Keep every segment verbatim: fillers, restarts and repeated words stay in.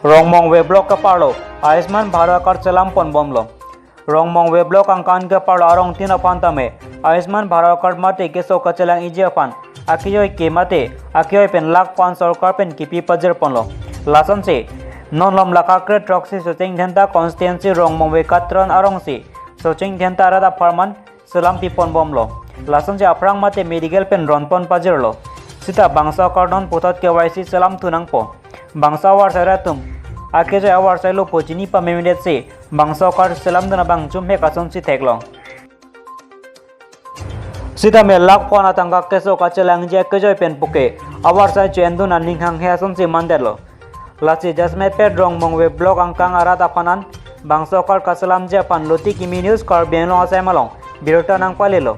Rongmongve Block keparlo Ayushman Bharat Card selam ponbomlo. Rongmongve Block angkang keparlo arongtin aphan tame Ayushman Bharat Card mate keso kachelang-iji aphan akejoi ke mate akejoi pen lakh phan sorkar pen kipi pajirponlo. Lasonsi non lom lakha kre throksi Socheng Dhenta constituency Rongmongve Katron arongsi Socheng Dhenta arat apharman selam piponbomlo. Lasonsi aphrang mate medical pen ronpon pajirlo. Sita bangso a-card non puthot K Y C selam thu nangpo. Bangso avarsai atum akejoi avarsai lo pu chini pamemedetsi bangso a-card selamdun abang chumhek asonsi theklong. Sitame lakh phan atangka keso kachelangji akejoi pen puke avarsai chu-endun aning hanghe asonsi mandetlo. Lasi jasemet pet Rongmongve Block angkang arat aphan an bangso a-card kaselamji aphan Luti Kimi News Karbi Anglong asai malong birta nangpalelo.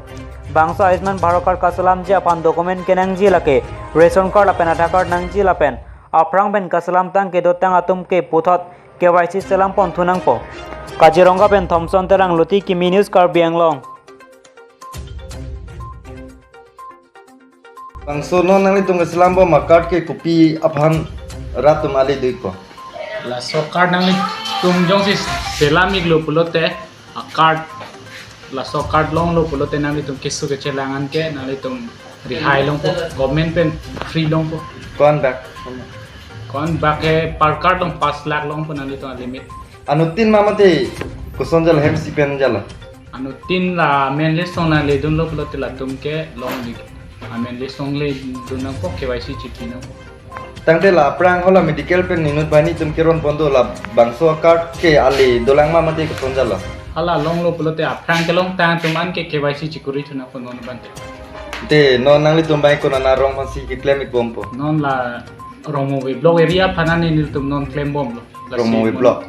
Bangso Ayushman Bharat Card kaselamji aphan document kenangji lake ration card lapen Aadhaar card nangji lapen aphrang pen kaselamtang kedotang atum ke puthot K Y C selam pon thu nangpo. Kaziranga pen Thomson Terang, Luti Kimi News Karbi Anglong. Bangso non nanglitum keselambom a-card ke kopi aphan rat atum ale doikpo? Laso card nanglitum jongsi selam-iklo pulote a-card, laso card longlo pulote nanglitum keso kachelang an ke nanglitum rihai longpo, government pen free longpo. Ko-an bak? Ko-an bak ke per card along pas lakh longpo nanglitum a-limit. Anuttin ma mate koson jalo, hemsi pen jalo? Anuttin la amen list along nangledunlo pulote latum ke long dik. Amen list along ledun nangpo, K Y C chipi nangpo. Tangte la aphrang hala medical pen inut banghini atum keronpon do, la bangso a-card ke ale dolang ma mate koson jalo? Hala longlo pulote aphrang kelongtang atum an ke K Y C chikuri thu nangpo non abangke. Te non nanglitum banghini konat arong aphansi keklem-ikbompo? Non la Rongmongve Block area aphan an nelitum non klembomlo. Lasi Rongmongve mon- Block.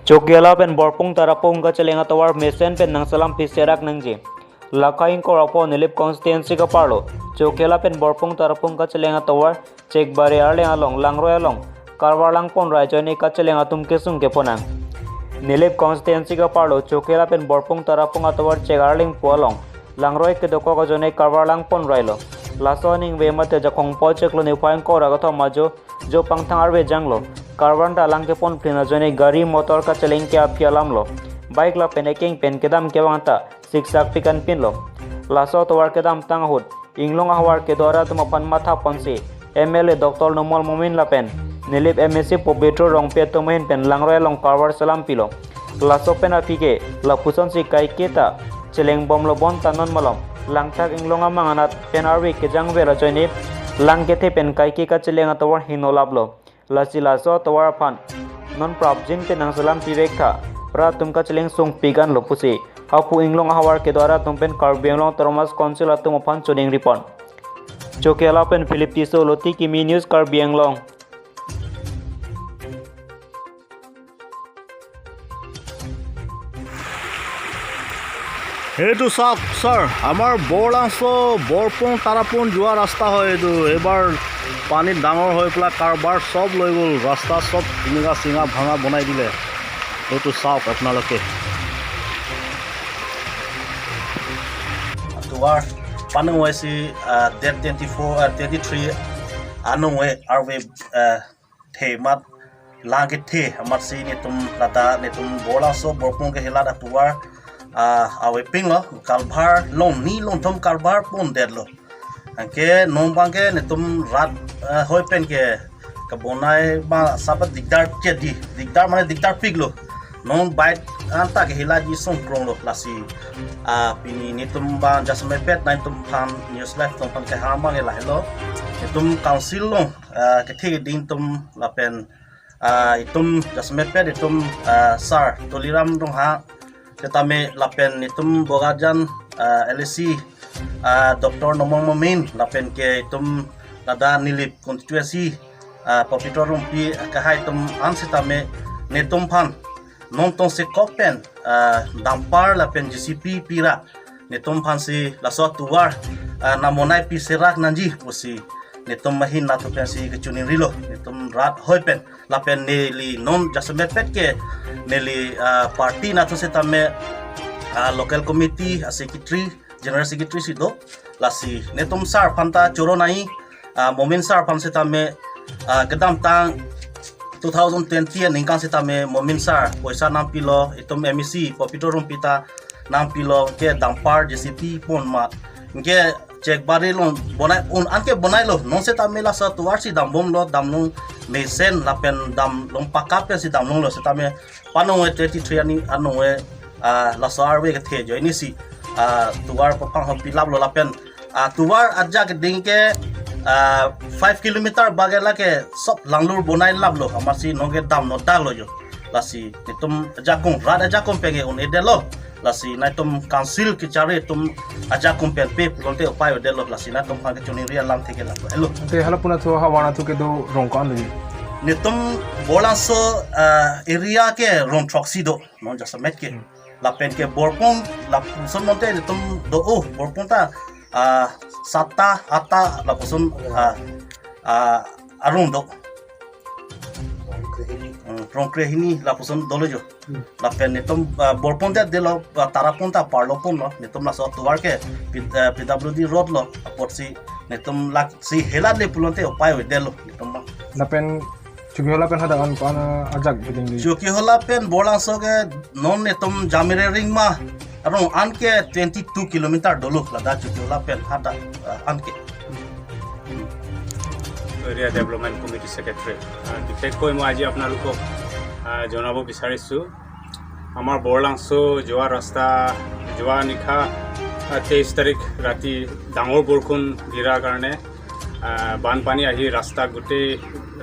Chokihola pen Borpung Tarapung kacheleng atovar mesen pen nangselam pi serak nangji. Lakha ingkoi ra pho Nilip constituency keparlo Chokihola pen Borpung Tarapung kacheleng atovar Chekbari arleng along langroi along karvar langpon ra ajoine kacheleng atum kesung keponang. Nilip constituency keparlo Chokihola pen Borpung Tarapung atovar chek arleng pu along langroi kedokok ajoine karvar langpon railo. Laso aningve mate Jakhong po chiklo niphai ingkoi ra kethom ajo jo pangthang arve janglo. Karvar ta lang keponphin ajoine gari motor kacheleng ke aphi alamlo. Bike lapen ekeng pen kedam kevang ta siksak pikan pinlo. Laso atovar kedamtang ahut inglong ahavar kedo arat atum aphan mathaponsi M L A Doctor Numal Momin lapen Nilip M A C Pobitro Rongpi atum ahin pen langroi along karvar selam pilo. Laso pen aphi ke lapuson si kaike ta chelengbomlo, bonta non malom langthak inglong amang anat pen arve kejangver ajoine lang kethe pen kaike kacheleng atovar hingno laplo. Lasi laso atovar aphan non prapjin pen nangselam pivek tha, rat atum kacheleng sung piganlo pusi hapu inglong ahavar kedo arat atum pen Karbi Anglong Autonomous Council atum aphan choningripon. Chokihola pen Philip Tisso, Luti Kimi News Karbi Anglong. এইটো চাওক ছাৰ, আমাৰ বৰলাংচ' বৰপুং তাৰাপুং যোৱা ৰাস্তা হয় এইটো। এইবাৰ পানী ডাঙৰ হৈ পেলাই কাৰবাৰ চব লৈ গ'ল, ৰাস্তা চব এনেকুৱা চিঙা ভাঙা বনাই দিলে। এইটো চাওক আপোনালোকে। Atuvar panung waisi, ah, date twenty-four, ah, twenty-three anung we arve, ah, the amat lang kethe amatsi netum lata netum bor laso borpung ke helat atuvar, ah, avepinglo, kalbar longni longthom kalbar pondetlo. Anke non abangke netum rat, ah, hoi pen ke kabonai ba sabat dikdar ke di, dikdar mane dikdar piklo. Non bike anta ke hila ji songkronglo lasi. Ah, pini netum abang jasemet pet netum aphan News Live atum aphan kehang abang lahelo. Netum council along, ah, kethe keding atum lapen, ah, itum jasemet pet itum, ah, sir Tuliram Ronghang Setame lapen netum Bokajan, ah, L A C, ah, Doctor Nomong Momin, lapen ke itum ladak Nilip constituency, ah, Pabitra Rongpi akehai atum an setame netum aphan non tongsekok pen, ah, dumper lapen J C B pi ra netum aphansi laso atovar, ah, nang bonai pi serak nangji pusi netum ahin natu pensi kechoningrilo, netum rat hoi pen. Lapen neli non jasemet pet ke neli, ah, party natu setame, ah, local committee, ah, secretary, general secretary si do. Lasi netum sar aphan ta choro nai, ah, Momin sar aphan setame, ah, kedamtang two thousand twenty aningkan setame Momin sar poisa nangpilo, itum M A C Pabitra Rongpi ta nangpilo, ke dumper J C B pon ma. Ke chek bari long bonai un an ke bonailo. Non setame laso atovar si dambomlo, damlong mesen lapen damlong pakka pensi damlonglo setame panong we twenty-three ani anong we, ah, laso arve kethe ajoine si, ah, tovar paphang ho pilaplo lapen, ah, tovar ajak keding ke, ah, five kilometer bak ke lake sop langlur bonai laplo, amatsi non ke damno daklo jo. Lasi netum ajakong, rat ajakong pen ke un-edetlo. Lasi nangtum council kechari atum ajakong pen pe pulote upai avedetlo. Lasi nangtum aphan kechoningri alam theke lapu-etlo. Te hala pu nangthu havar nangthu kedo rong ko-an do? Netum Borlangso, ah, area ke rong throksi do, non jasemet ke. Hmm. Lapen ke Borpung, lapuson non te netum do, oh, Borpung ta, ah, sat ta, aat ta, lapuson, ah, ah, arong do. Hmm, rong krehini lapuson dolo jo. Hmm. Lapen netum, ah, Borpung te delo, ah, Tarapung ta parlo ponlo, netum laso atovar ke P-, ah, P W D road lo, apotsi netum lak si helat le pulote upai avedetlo, netum ma. Lapen Chokihola pen hadak an ko-an ajak beding di? Chokihola pen Borlangso ke non netum Jamire Ringma arong an ke twenty-two kilometer dolo, ladak Chokihola pen hadak, ah, an ke. Area development committee secretary. আহ, বিশেষকৈ মই আজি আপোনালোকক, আহ, জনাব বিচাৰিছোঁ, আমাৰ বৰলাংচ' যোৱা ৰাস্তা, যোৱা নিশা, আহ, তেইছ তাৰিখ ৰাতি ডাঙৰ বৰষুণ দিয়াৰ কাৰণে, আহ, বানপানী আহি ৰাস্তা গোটেই,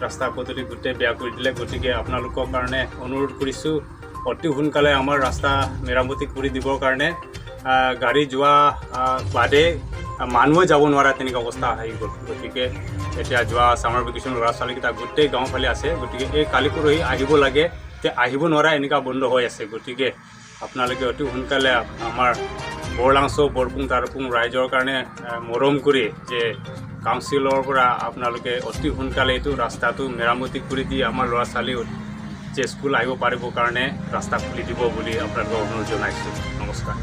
ৰাস্তা পদূলি গোটেই বেয়া কৰি দিলে। গতিকে আপোনালোকৰ কাৰণে অনুৰোধ কৰিছোঁ, অতি সোনকালে আমাৰ ৰাস্তা মেৰামতি কৰি দিবৰ কাৰণে, আহ, গাড়ী যোৱা, আহ, বাদে, আহ, মানুহে যাব নোৱাৰা তেনেকুৱা অৱস্থা আহি গ'ল। গতিকে এতিয়া যোৱা ছামাৰ ভেকেশ্যন ল'ৰা ছোৱালীকেইটা গোটেই গাঁও ফালে আছে, গতিকে এই কালি পৰহি আহিব লাগে, তে আহিব নোৱাৰা, এনেকুৱা বন্ধ হৈ আছে। গতিকে আপোনালোকে অতি সোনকালে আমাৰ বৰলাংচ', বৰপুং, তাৰাপুং ৰাইজৰ কাৰণে, আহ, মৰম কৰি যে কাউন্সিলৰ পৰা আপোনালোকে অতি সোনকালে এইটো ৰাস্তাটো মেৰামতি কৰি দি আমাৰ ল'ৰা ছোৱালী যে স্কুল আহিব পাৰিবৰ কাৰণে ৰাস্তা খুলি দিব বুলি আপোনালোকক অনুৰোধ জনাইছোঁ। নমস্কাৰ।